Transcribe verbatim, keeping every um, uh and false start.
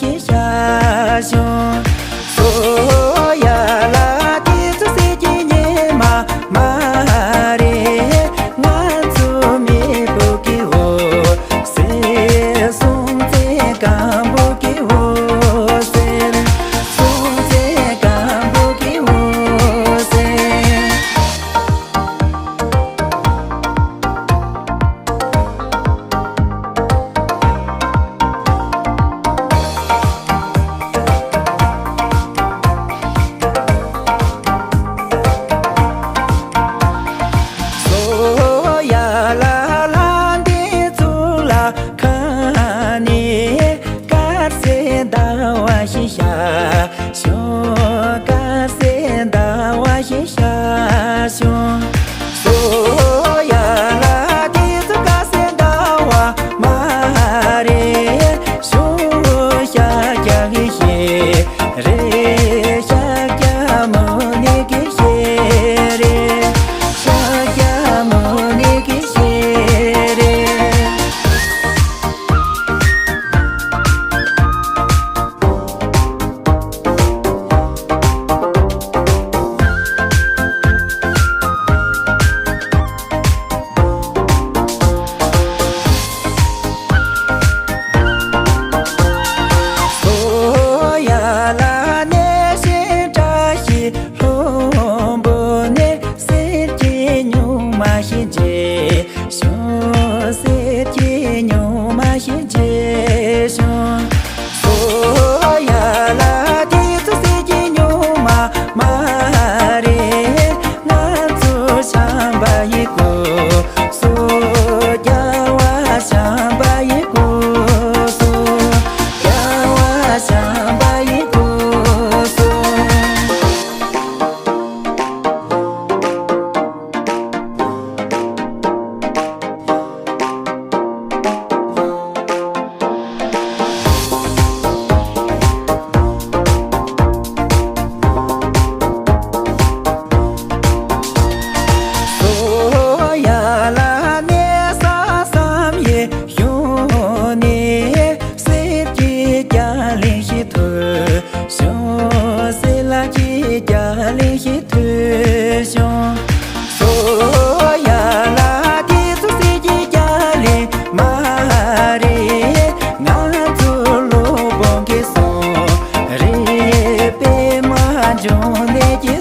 ཞེས་བྱ་བྱུང་། སོ་ཡ་ལ་དེ་ཚོ་སྲིད་ཀྱི་ཉི་མ་མ་རེད། ང་ཚོ་མེས་པོ་གི་འོད་ཟེར། སྲོང་བཙན་སྒམ་པོ་གི་འོད་ཟེར། སྲོང་བཙན་སྒམ་པོ་གི་འོད་ཟེར། སོ་ཡ་ལ་ལ་འདི་ཚོ་ལ་ཁ་ནས་དཀར་གསལ་ཟླ་བ་ཞིག་ཤར་བྱུང་། དཀར་གསལ་ཟླ་བ་ཞིག་ཤར་བྱུང་། སོ་ཡ་ལ་དེ་ཚོ་དཀར་གསལ་ཟླ་བ་མ་རེད། ཤོག་ཤཱཀྱ་གི་ཞལ་རས། ཤཱཀྱ་མུ་ནེ་གི་ཞལ་རས། ཤཱཀྱ་མུ་ནེ་གི་ཞལ་རས། སོ་ཡ་ལ་གནས་ཤིང་བཀྲ་ཤིས་ལྷུན་པོ་ནས། གསེར་གྱི་སྨྱུག་མ་ཞིག་མཇལ་བྱུང་། གསེར་གྱི་སྨྱུག་མ་ཞིག་མཇལ་བྱུང་། སོ་ཡ་ལ་དེ་ཚོ་གསེར་གྱི་སྨྱུག་མ་མ་རེད། ང་ཚོ་བྱམས་པ་ཡི་སྐུ་གཟུགས། རྒྱལ་བ་བྱམས་པ་ཡི་སྐུ་གཟུགས། རྒྱལ་བ་བྱམས་པ་ཡི་སྐུ་གཟུགས། སོ་ཡ་ལ་གནས་ས་བསམ་ཡས་གཞུང་ནས། གསེར་གྱི་རྒྱ་གླིང་ཞིག་ཐོས་བྱུང་། གསེར་ལ་གྱི་རྒྱ་གླིང་ཞིག་ཐོས་བྱུང་། སོ་ཡ་ལ་དེ་ཚོ་གསེར་གྱི་རྒྱ་གླིང་མ་རེད། ང་ཚོ་སློབ་དཔོན་གྱིས་གསུངས་རེད། པདྨ་འབྱུང་གནས་ཀྱི།